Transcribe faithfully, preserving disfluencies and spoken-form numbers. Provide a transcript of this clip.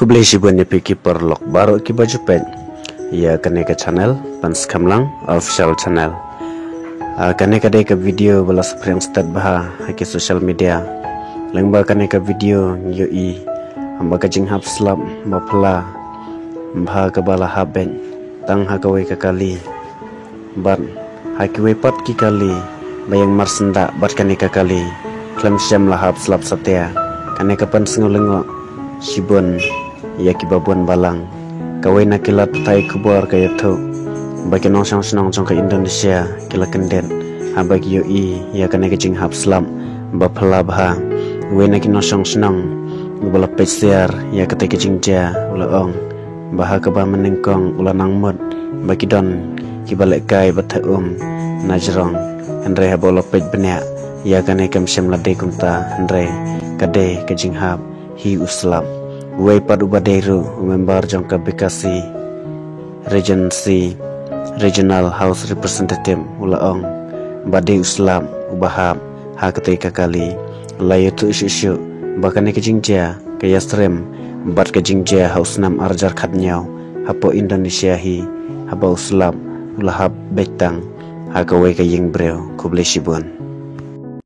Khublei shibun ïa phi ki paralok baroh kiba ju peit ïa kane ka channel Pynskhem Lang Official Channel. Ah, kane ka dei ka video ba la saphriang stet bha ha ki social media. Lyngba kane ka video ngi ïohi haba ka jinghap slap ba phylla bha kaba la hap beit tang ha kawei ka kali bad ha kiwei pat ki kali ba ïeng marsyndah bad kane ka kali. Khlem shym la hap slap satia. Kane ka pynsngew lyngngoh shibun ïa kiba bun balang. Kawei na ki lad pathai khubor ka ïathuh ba ki nongshong shnong jong ka Indonesia ki la kyndit haba ki ïohi ïa kane ka jinghap slap ba phylla bha. Uwei na ki nongshong shnong uba la peit syiar ïa katei ka jingjia u la ong ba ha kaba mynnyngkong u la nang mut ba ki don kiba lehkai ba theh um na jrong, hynrei haba u la peit bniah ïa kane kam shym la dei kumta, hynrei ka dei ka jinghap hi u slap. Uwei pat uba dei ruh u member jong ka Bekasi Regency Regional House Representative u la ong ba dei u slap uba hap ha katei ka kali. La ïathuh shuh shuh ba kane ka jingjia ka ïasyriem bad ka jingjia ha u snem ar hajar khatñiew hapoh Indonesia hi, haba u slap u la hap beit tang ha kawei ka ïing briew. Khublei shibun.